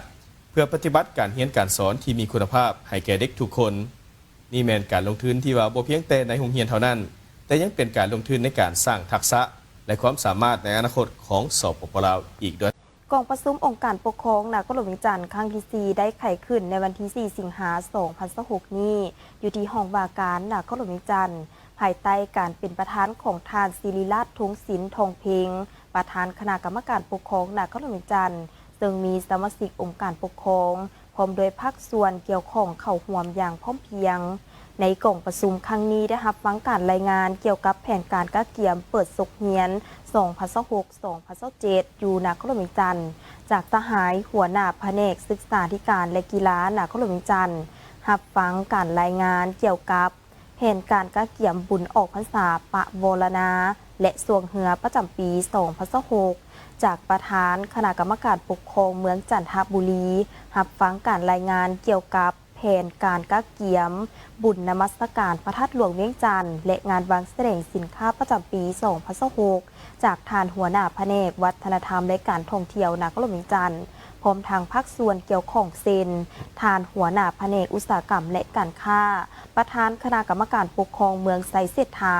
ເພື່ອປະຕິບັດການຮຽນການສອນທີ່ມີຄຸນນະພາບໃຫ້ແກ່ເດັກທຸກຄົນ. ນີ້ແມ່ນການລົງທຶນທີ່ວ່າບໍ່ພຽງແຕ່ໃນໂຮງຮຽນເທົ່ານັ້ນ, ແຕ່ຍັງເປັນການລົງທຶນໃນການສ້າງທັກສະ ແລະ ຄວາມສາມາດໃນອະນາຄົດຂອງ ສປປ ລາວ ອີກດ້ວຍ. ກອງປະຊຸມອົງການປົກຄອງນະຄອນຫຼວງວຽງຈັນຄັ້ງທີສີ່ ໄດ້ໄຂຂຶ້ນໃນວັນທີສີ່ ສິງຫາ ສອງພັນຊາວຫົກນີ້ ຢູ່ທີ່ຫ້ອງວ່າການນະຄອນຫຼວງວຽງຈັນ ພາຍໃຕ້ການເປັນປະທານຂອງທ່ານ ສິລິລາດ ທົງສິນ ທອງເພັງ ປະທານຄະນະກຳມະການປົກຄອງນະຄອນຫຼວງວຽງຈັນ, ເຊິ່ງມີສະມາຊິກອົງການປົກຄອງ ພ້ອມດ້ວຍພາກສ່ວນກ່ຽວຂ້ອງເຂົ້າຮ່ວມຢ່າງພ້ອມພຽງ. ໃນກອງປະຊຸມຄັ້ງນີ້ ໄດ້ຮັບຟັງການລາຍງານກ່ຽວກັບແຜນການກະກຽມເປີດສົກຮຽນ ສອງພັນຊາວຫົກ ສອງພັນຊາວເຈັດ ຢູ່ນະຄອນຫຼວງວຽງຈັນ ຈາກສະຫາຍຫົວໜ້າພະແນກສຶກສາທິການ ແລະ ກິລານະຄອນຫຼວງວຽງຈັນ, ຮັບຟັງການລາຍງານກ່ຽວກັບ ແຜນການກະກຽມບຸນອອກພັນສາປະວໍລະນາ ແລະ ຊ່ວງເຮືອປະຈຳປີສອງພັນຊາວຫົກ ຈາກປະທານຄະນະກຳມະການປົກຄອງເມືອງຈັນທະບູລີ, ຮັບຟັງການລາຍງານກ່ຽວກັບແຜນການກະກຽມບຸນນະມັດສະການພະທາດຫຼວງວຽງຈັນ ແລະ ງານວາງສະແດງສິນຄ້າປະຈຳປີສອງພັນຊາວຫົກ ຈາກທ່ານຫົວໜ້າພະແນກວັດທະນະທຳ ແລະ ການທ່ອງທ່ຽວນະຄອນຫຼວງວຽງຈັນ, ພ້ອມທັງພາກສ່ວນກ່ຽວຂ້ອງເຊັ່ນ ທ່ານຫົວໜ້າພະແນກອຸດສາຫະກຳ ແລະ ການຄ້າ, ປະທານຄະນະກຳມະການປົກຄອງເມືອງໄຊເສດຖາ,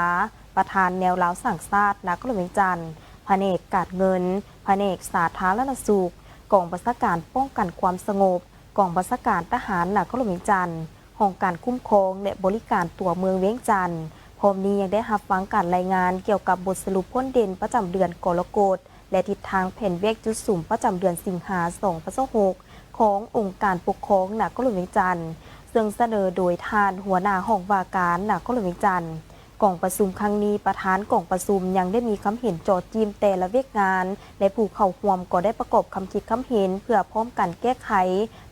ປະທານແນວລາວສ້າງຊາດນະຄອນຫຼວງວຽງຈັນ, ພະແນກການເງິນ, ພະແນກສາທາລະນະສຸກ, ກອງບັນຊາການປ້ອງກັນຄວາມສະຫງົບ, ກອງບັນຊາການທະຫານນະຄອນຫຼວງວຽງຈັນ, ຫ້ອງການຄຸ້ມຄອງ ແລະ ບໍລິການຕົວເມືອງວຽງຈັນ. ພ້ອມນີ້ຍັງໄດ້ຮັບຟັງການລາຍງານກ່ຽວກັບບົດສະຫຼຸບພົ້ນເດັ່ນປະຈຳເດືອນກໍລະກົດ ແລະ ທິດທາງແຜນວຽກຈຸດສຸມປະຈຳເດືອນສິງຫາ ສອງພັນຊາວຫົກ ຂອງອົງການປົກຄອງນະຄອນຫຼວງວຽງຈັນ, ເຊິ່ງສະເໜີໂດຍທ່ານຫົວໜ້າຫ້ອງວ່າການນະຄອນຫຼວງວຽງຈັນ. ກອງປະຊຸມຄັ້ງນີ້, ປະທານກອງປະຊຸມຍັງໄດ້ມີຄຳເຫັນເຈາະຈີ້ມແຕ່ລະວຽກງານ ແລະ ຜູ້ເຂົ້າຮ່ວມກໍໄດ້ປະກອບຄຳຄິດຄຳເຫັນ ເພື່ອພ້ອມກັນແກ້ໄຂ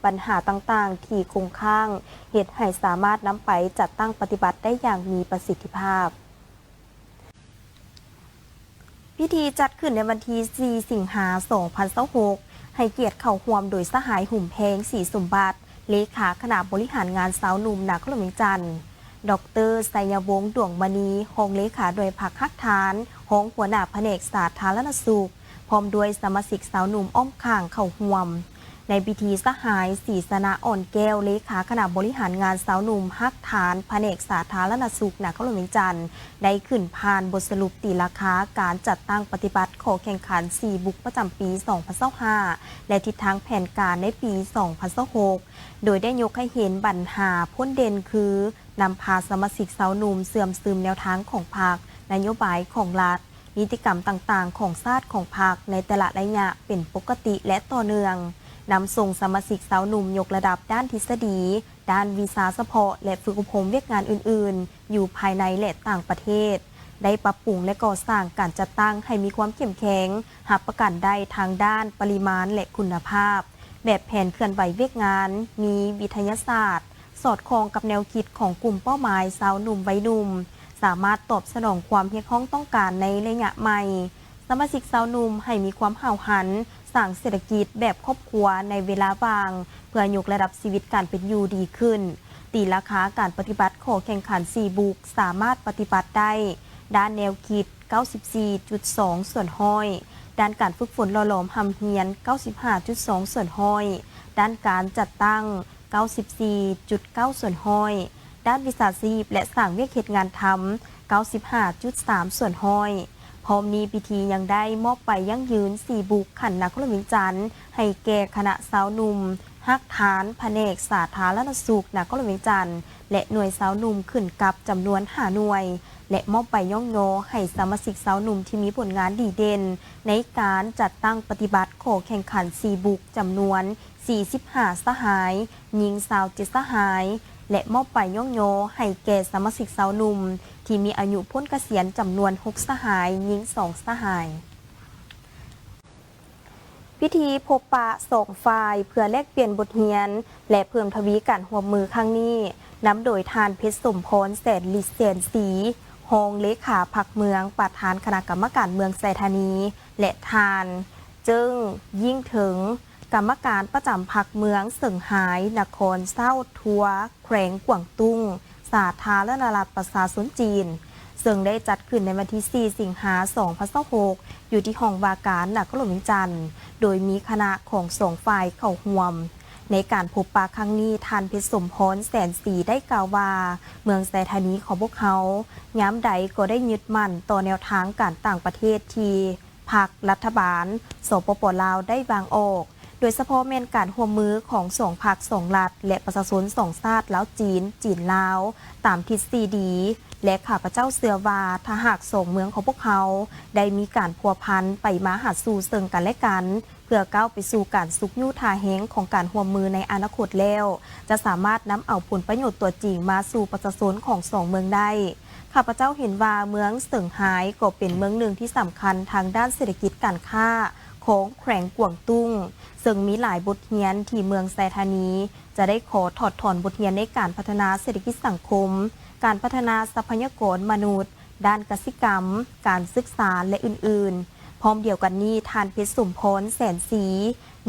ບັນຫາຕ່າງໆທີ່ຄົງຄ້າງ, ເຮັດໃຫ້ສາມາດນຳໄປຈັດຕັ້ງປະຕິບັດໄດ້ຢ່າງມີປະສິດທິພາບ. ພິທີຈັດຂຶ້ນໃນວັນທີສີ່ ສິງຫາ ສອງພັນຊາວຫົກ ໃຫ້ກຽດເຂົ້າຮ່ວມໂດຍສະຫາຍ ຫຸມແພງ ສີສົມບັດ ເລຂາຄະນະບໍລິຫານງານຊາວໜຸ່ມນະຄອນຫຼວງວຽງຈັນ, ດອກເຕີ ໄຊຍະວົງ ດວງມະນີ ຮອງເລຂາໜ່ວຍພັກຮາກຖານ, ຮອງຫົວໜ້າພະແນກສາທາລະນະສຸກ, ພ້ອມດ້ວຍສະມາຊິກຊາວໜຸ່ມອ້ອມຂ້າງເຂົ້າຮ່ວມ. ໃນພິທີ, ສະຫາຍ ສີຊະນະ ອ່ອນແກ້ວ ເລຂາຄະນະບໍລິຫານງານຊາວໜຸ່ມຮາກຖານ ພະແນກສາທາລະນະສຸກນະຄອນຫຼວງວຽງຈັນ ໄດ້ຂຶ້ນຜ່ານບົດສະຫຼຸບຕີລາຄາການຈັດຕັ້ງປະຕິບັດຂໍ້ແຂ່ງຂັນສີ່ບຸກປະຈຳປີສອງພັນຊາວຫ້າ ແລະ ທິດທາງແຜນການໃນປີສອງພັນຊາວຫົກ ໂດຍໄດ້ຍົກໃຫ້ເຫັນບັນຫາພົ້ນເດັ່ນຄື ນຳພາສະມາຊິກຊາວໜຸ່ມເຊື່ອມຊຶມແນວທາງຂອງພັກ, ນະໂຍບາຍຂອງລັດ, ນິຕິກຳຕ່າງໆຂອງຊາດຂອງພັກໃນແຕ່ລະໄລຍະເປັນປົກກະຕິ ແລະ ຕໍ່ເນື່ອງ, ນຳສົ່ງສະມາຊິກຊາວໜຸ່ມຍົກລະດັບດ້ານທິດສະດີ, ດ້ານວິຊາສະເພາະ ແລະ ຝຶກອົບຮົມວຽກງານອື່ນໆ ຢູ່ພາຍໃນ ແລະ ຕ່າງປະເທດ, ໄດ້ປັບປຸງ ແລະ ກໍ່ສ້າງການຈັດຕັ້ງໃຫ້ມີຄວາມເຂັ້ມແຂງ, ຮັບປະກັນໄດ້ທາງດ້ານປະລິມານ ແລະ ຄຸນນະພາບ, ແບບແຜນເຄື່ອນໄຫວວຽກງານ, ມີວິທະຍາສາດ, ສອດຄ່ອງກັບແນວຄິດຂອງກຸ່ມເປົ້າໝາຍຊາວໜຸ່ມໄວໜຸ່ມ, ສາມາດຕອບສະໜອງຄວາມຮຽກຮ້ອງຕ້ອງການໃນໄລຍະໃໝ່. ສະມາຊິກຊາວໜຸ່ມໃຫ້ມີຄວາມຫ້າວຫັນ, ສ້າງເສດຖະກິດແບບຄອບຄົວໃນເວລາວ່າງ ເພື່ອຍົກລະດັບຊີວິດການເປັນຢູ່ດີຂຶ້ນ, ຕີລາຄາການປະຕິບັດຂໍ້ແຂ່ງຂັນສີ່ບຸກ ສາມາດປະຕິບັດໄດ້ ດ້ານແນວຄິດ ເກົ້າສິບສີ່ຈຸດສອງສ່ວນຮ້ອຍ, ດ້ານການຝຶກຝົນຫຼໍ່ຫຼອມຮ່ຳຮຽນ ເກົ້າສິບຫ້າຈຸດສອງສ່ວນຮ້ອຍ, ດ້ານການຈັດຕັ້ງ ເກົ້າສິບສີ່ຈຸດເກົ້າສ່ວນຮ້ອຍ, ດ້ານວິຊາຊີບ ແລະ ສ້າງວຽກເຮັດງານທຳ ເກົ້າສິບຫ້າຈຸດສາມສ່ວນຮ້ອຍ, ພ້ອມນີ້ພິທີຍັງໄດ້ມອບໃບຢັ້ງຢືນສີ່ບຸກຂັ້ນນະຄອນຫຼວງວຽງຈັນ ໃຫ້ແກ່ຄະນະຊາວໜຸ່ມຮາກຖານພະແນກສາທາລະນະສຸກນະຄອນຫຼວງວຽງຈັນ ແລະ ໜ່ວຍຊາວໜຸ່ມຂຶ້ນກັບຈຳນວນຫ້າໜ່ວຍ ແລະ ມອບໃບຍ້ອງຍໍໃຫ້ສະມາຊິກຊາວໜຸ່ມທີ່ມີຜົນງານດີເດັ່ນໃນການຈັດຕັ້ງປະຕິບັດຂໍ້ແຂ່ງຂັນສີ່ບຸກຈຳນວນ ສີ່ສິບຫ້າສະຫາຍ, ຍິງຊາວເຈັດສະຫາຍ ແລະ ມອບໃບຍ້ອງຍໍໃຫ້ແກ່ສະມາຊິກຊາວໜຸ່ມທີ່ມີອາຍຸພົ້ນກະສຽນຈຳນວນຫົກສະຫາຍ, ຍິງສອງສະຫາຍ. ພິທີພົບປະສອງຝ່າຍເພື່ອແລກປ່ຽນບົດຮຽນ ແລະ ເພີ່ມທະວີການຮ່ວມມືຄັ້ງນີ້ ນຳໂດຍທ່ານ ເພັດສົມພອນ ແສນລິດແສນສີ ຮອງເລຂາພັກເມືອງ, ປະທານຄະນະກຳມະການເມືອງໄຊທານີ ແລະ ທ່ານ ເຈິ້ງ ຍິ່ງເຖິງ ກຳມະການປະຈຳພັກເມືອງເຊິ່ງຮາຍ ນະຄອນເຊົາທົວ ແຂວງກວາງຕຸ້ງ ສາທາລະນະລັດປະຊາຊົນຈີນ, ເຊິ່ງໄດ້ຈັດຂຶ້ນໃນວັນທີສີ່ ສິງຫາ ສອງພັນຊາວຫົກ ຢູ່ທີ່ຫ້ອງວ່າການນະຄອນຫຼວງວຽງຈັນ, ໂດຍມີຄະນະຂອງສອງຝ່າຍເຂົ້າຮ່ວມ. ໃນການພົບປະຄັ້ງນີ້, ທ່ານ ເພັດສົມພອນ ແສນສີ ໄດ້ກ່າວວ່າ, ເມືອງໄຊທານີຂອງພວກເຮົາ ຍາມໃດກໍໄດ້ຍຶດໝັ້ນຕໍ່ແນວທາງການຕ່າງປະເທດທີ່ ພັກ, ລັດຖະບານ ສປປ ລາວ ໄດ້ວາງອອກ, ໂດຍສະເພາະແມ່ນການຮ່ວມມືຂອງສອງພັກສອງລັດ ແລະ ປະຊາຊົນສອງຊາດ ລາວ-ຈີນ, ຈີນ-ລາວ ຕາມທິດສີ່ດີ ແລະ ຂ້າພະເຈົ້າເຊື່ອວ່າ ຖ້າຫາກສອງເມືອງຂອງພວກເຮົາໄດ້ມີການພົວພັນໄປມາຫາສູ່ເຊິ່ງກັນແລະກັນ ເພື່ອກ້າວໄປສູ່ການຊຸກຍູ້ທ່າແຮງຂອງການຮ່ວມມືໃນອະນາຄົດແລ້ວ, ຈະສາມາດນຳເອົາຜົນປະໂຫຍດຕົວຈິງມາສູ່ປະຊາຊົນຂອງສອງເມືອງໄດ້. ຂ້າພະເຈົ້າເຫັນວ່າເມືອງເຊິ່ງຮາຍກໍເປັນເມືອງໜຶ່ງທີ່ສຳຄັນທາງດ້ານເສດຖະກິດການຄ້າຂອງແຂວງກວາງຕຸ້ງ, ເຊິ່ງມີຫຼາຍບົດຮຽນທີ່ເມືອງໄຊທານີຈະໄດ້ຂໍຖອດຖອນບົດຮຽນໃນການພັດທະນາເສດຖະກິດສັງຄົມ, ການພັດທະນາຊັບພະຍາກອນມະນຸດ, ດ້ານກະສິກຳ, ການສຶກສາ ແລະ ອື່ນໆ. ພ້ອມດຽວກັນນີ້, ທ່ານ ເພັດສົມພອນ ແສນສີ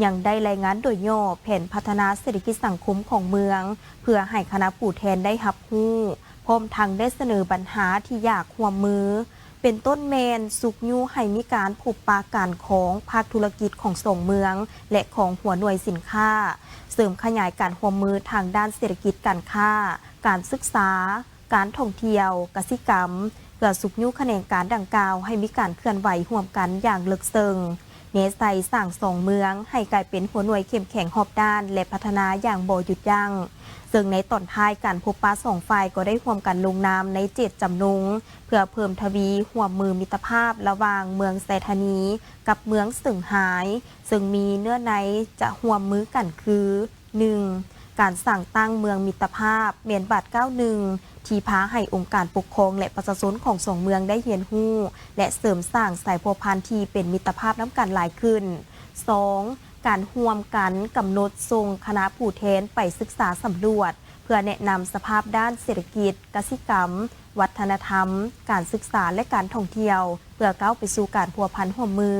ຍັງໄດ້ລາຍງານໂດຍຫຍໍ້ແຜນພັດທະນາເສດຖະກິດສັງຄົມຂອງເມືອງ ເພື່ອໃຫ້ຄະນະຜູ້ແທນໄດ້ຮັບຮູ້, ພ້ອມທັງໄດ້ສະເໜີບັນຫາທີ່ຢາກຮ່ວມມື, ເປັນຕົ້ນແມ່ນຊຸກຍູ້ໃຫ້ມີການພົບປະກັນຂອງພາກທຸລະກິດຂອງສອງເມືອງ ແລະ ຂອງຫົວໜ່ວຍສິນຄ້າ, ເສີມຂະຫຍາຍການຮ່ວມມືທາງດ້ານເສດຖະກິດການຄ້າ, ການສຶກສາ, ການທ່ອງທ່ຽວ, ກະສິກຳ, ເພື່ອຊຸກຍູ້ຂະແໜງການດັ່ງກ່າວໃຫ້ມີການເຄື່ອນໄຫວຮ່ວມກັນຢ່າງເລິກເຊິ່ງ, ແນໃສ່ສ້າງສອງເມືອງໃຫ້ກາຍເປັນຫົວໜ່ວຍເຂັ້ມແຂງຮອບດ້ານ ແລະ ພັດທະນາຢ່າງບໍ່ຢຸດຢັ້ງ. ເຊິ່ງໃນຕອນທ້າຍການພົບປະສອງຝ່າຍກໍໄດ້ຮ່ວມກັນລົງນາມໃນເຈດຈຳນົງ ເພື່ອເພີ່ມທະວີຮ່ວມມືມິດຕະພາບລະຫວ່າງເມືອງໄຊທານີກັບເມືອງເຊິ່ງຮາຍ, ເຊິ່ງມີເນື້ອໃນຈະຮ່ວມມືກັນຄື ໜຶ່ງ, ການສ້າງຕັ້ງເມືອງມິດຕະພາບ ແມ່ນບາດກ້າວໜຶ່ງທີ່ພາໃຫ້ອົງການປົກຄອງ ແລະ ປະຊາຊົນຂອງສອງເມືອງໄດ້ຮຽນຮູ້ ແລະ ເສີມສ້າງສາຍພົວພັນທີ່ເປັນມິດຕະພາບນຳກັນຫຼາຍຂຶ້ນ. ສອງ, ການຮ່ວມກັນກຳນົດສົ່ງຄະນະຜູ້ແທນໄປສຶກສາສຳຫຼວດ ເພື່ອແນະນຳສະພາບດ້ານເສດຖະກິດ, ກະສິກຳ, ວັດທະນະທຳ, ການສຶກສາ ແລະ ການທ່ອງທ່ຽວ ເພື່ອກ້າວໄປສູ່ການພົວພັນຮ່ວມມື.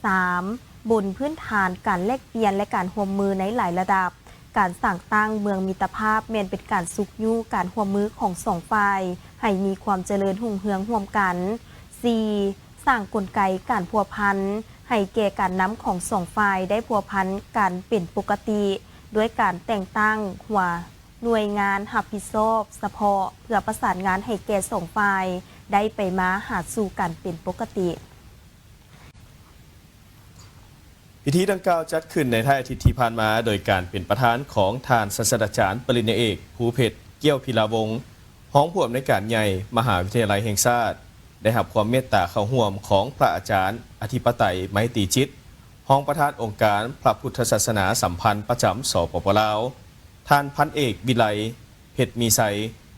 ສາມ, ບົນພື້ນຖານການແລກປ່ຽນ ແລະ ການຮ່ວມມືໃນຫຼາຍລະດັບ, ການສ້າງຕັ້ງເມືອງມິດຕະພາບແມ່ນເປັນການຊຸກຍູ້ການຮ່ວມມືຂອງສອງຝ່າຍໃຫ້ມີຄວາມຈະເລີນຮຸ່ງເຮືອງຮ່ວມກັນ. ສີ່, ສ້າງກົນໄກການພົວພັນໃຫ້ແກ່ການນຳຂອງສອງຝ່າຍໄດ້ພົວພັນກັນເປັນປົກກະຕິ ດ້ວຍການແຕ່ງຕັ້ງຫົວໜ່ວຍງານຮັບຜິດຊອບສະເພາະ ເພື່ອປະສານງານໃຫ້ແກ່ສອງຝ່າຍໄດ້ໄປມາຫາສູ່ກັນເປັນປົກກະຕິ. ພິທີດັ່ງກ່າວຈັດຂຶ້ນໃນທ້າຍອາທິດທີ່ຜ່ານມາ ໂດຍການເປັນປະທານຂອງທ່ານສາດສະດາຈານປະລິນຍາເອກ ພູເພັດ ກ້ຽວພິລາວົງ ຮອງຜູ້ອຳນວຍການໃຫຍ່ມະຫາວິທະຍາໄລແຫ່ງຊາດ, ໄດ້ຮັບຄວາມເມດຕາເຂົ້າຮ່ວມຂອງພະອາຈານ ອະທິປະໄຕ ໄມຕີຈິດ ຮອງປະທານອົງການພະພຸດທະສາສະໜາສຳພັນປະຈຳ ສປປ ລາວ, ທ່ານພັນເອກ ວິໄລ ເພັດມີໄຊ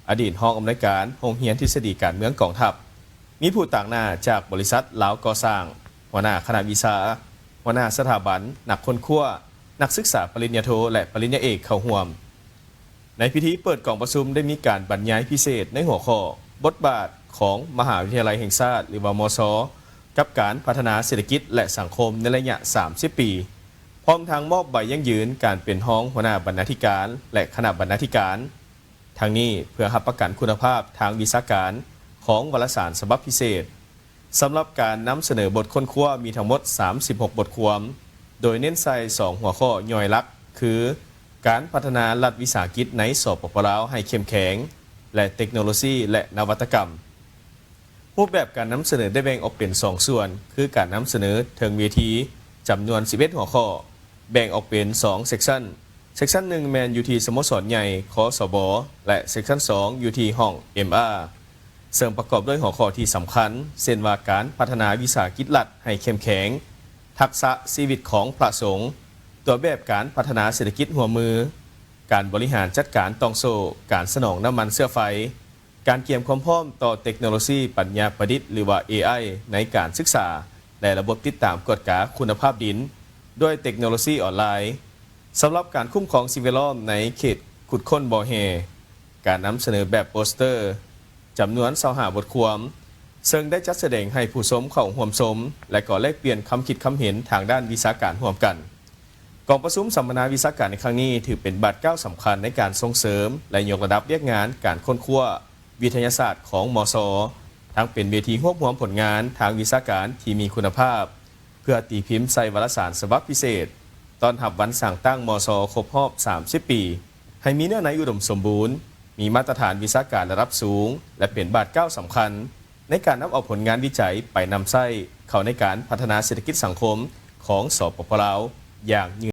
ອະດີດຮອງອຳນວຍການໂຮງຮຽນທິດສະດີການເມືອງກອງທັບ, ມີຜູ້ຕາງໜ້າຈາກບໍລິສັດລາວກໍ່ສ້າງ, ຫົວໜ້າຄະນະວິຊາ, ຫົວໜ້າສະຖາບັນ, ນັກຄົ້ນຄວ້າ, ນັກສຶກສາປະລິນຍາໂທ ແລະ ປະລິນຍາເອກເຂົ້າຮ່ວມ. ໃນພິທີເປີດກອງປະຊຸມໄດ້ມີການບັນຍາຍພິເສດໃນຫົວຂໍ້ ບົດບາດຂອງມະຫາວິທະຍາໄລແຫ່ງຊາດ ຫຼືວ່າ ມຊ ກັບການພັດທະນາເສດຖະກິດ ແລະ ສັງຄົມໃນໄລຍະສາມສິບປີ, ພ້ອມທັງມອບໃບຢັ້ງຢືນການເປັນຮອງຫົວໜ້າບັນນາທິການ ແລະ ຄະນະບັນນາທິການ. ທັງນີ້ເພື່ອຮັບປະກັນຄຸນນະພາບທາງວິຊາການຂອງວາລະສານສະບັບພິເສດ. ສຳລັບການນຳສະເໜີບົດຄົ້ນຄວ້າມີທັງໝົດສາມສິບຫົກບົດຄວາມ, ໂດຍເນັ້ນໃສ່ສອງຫົວຂໍ້ຍ່ອຍຫຼັກ ຄື ການພັດທະນາລັດວິສາຫະກິດໃນ ສປປ ລາວ ໃຫ້ເຂັ້ມແຂງ ແລະ ເຕັກໂນໂລຊີ ແລະ ນະວັດຕະກຳ. ຮູບແບບການນຳສະເໜີໄດ້ແບ່ງອອກເປັນສອງສ່ວນ ຄືການນຳສະເໜີເທິງເວທີຈຳນວນສິບເອັດຫົວຂໍ້, ແບ່ງອອກເປັນສອງເຊັກຊັນ. ເຊັກຊັນໜຶ່ງແມ່ນຢູ່ທີ່ສະໂມສອນໃຫຍ່ ຄສບ ແລະ ເຊັກຊັນສອງຢູ່ທີ່ຫ້ອງ ເອັມອາ ເຊິ່ງປະກອບດ້ວຍຫົວຂໍ້ທີ່ສຳຄັນ ເຊັ່ນວ່າ ການພັດທະນາວິສາຫະກິດລັດໃຫ້ເຂັ້ມແຂງ, ທັກສະຊີວິດຂອງພະສົງ, ຕົວແບບການພັດທະນາເສດຖະກິດຮ່ວມມື, ການບໍລິຫານຈັດການຕ່ອງໂສ້, ການສະໜອງນ້ຳມັນເຊື້ອໄຟ, ການກຽມຄວາມພ້ອມຕໍ່ເຕັກໂນໂລຊີປັນຍາປະດິດ ຫຼືວ່າ ເອໄອ ໃນການສຶກສາ ແລະ ລະບົບຕິດຕາມກວດກາຄຸນນະພາບດິນ ດ້ວຍເຕັກໂນໂລຊີອອນລາຍ. ສຳລັບການຄຸ້ມຄອງສິ່ງແວດລ້ອມໃນເຂດຂຸດຄົ້ນບໍ່ແຮ່, ການນຳສະເໜີແບບໂປສເຕີ ຈຳນວນຊາວຫ້າບົດຄວາມ, ເຊິ່ງໄດ້ຈັດສະແດງໃຫ້ຜູ້ຊົມເຂົ້າຮ່ວມຊົມ ແລະ ກໍແລກປ່ຽນຄຳຄິດຄຳເຫັນທາງດ້ານວິຊາການຮ່ວມກັນ. ກອງປະຊຸມສຳມະນາວິຊາການໃນຄັ້ງນີ້ ຖືເປັນບາດກ້າວສຳຄັນໃນການສົ່ງເສີມ ແລະ ຍົກລະດັບວຽກງານການຄົ້ນຄວ້າວິທະຍາສາດຂອງ ມຊ, ທັງເປັນເວທີຮວບຮວມຜົນງານທາງວິຊາການທີ່ມີຄຸນນະພາບ, ເພື່ອຕີພິມໃສ່ວາລະສານສະບັບພິເສດ ຕ້ອນຮັບວັນສ້າງຕັ້ງ ມຊ ຄົບຮອບສາມສິບປີ, ໃຫ້ມີເນື້ອໃນອຸດົມສົມບູນ, ມີມາດຕະຖານວິຊາການລະດັບສູງ ແລະ ເປັນບາດກ້າວສຳຄັນໃນການນຳເອົາຜົນງານວິໄຈໄປນຳໃຊ້ເຂົ້າໃນການພັດທະນາເສດຖະກິດສັງຄົມຂອງ ສປປ ລາວ ຢ່າງຍືນ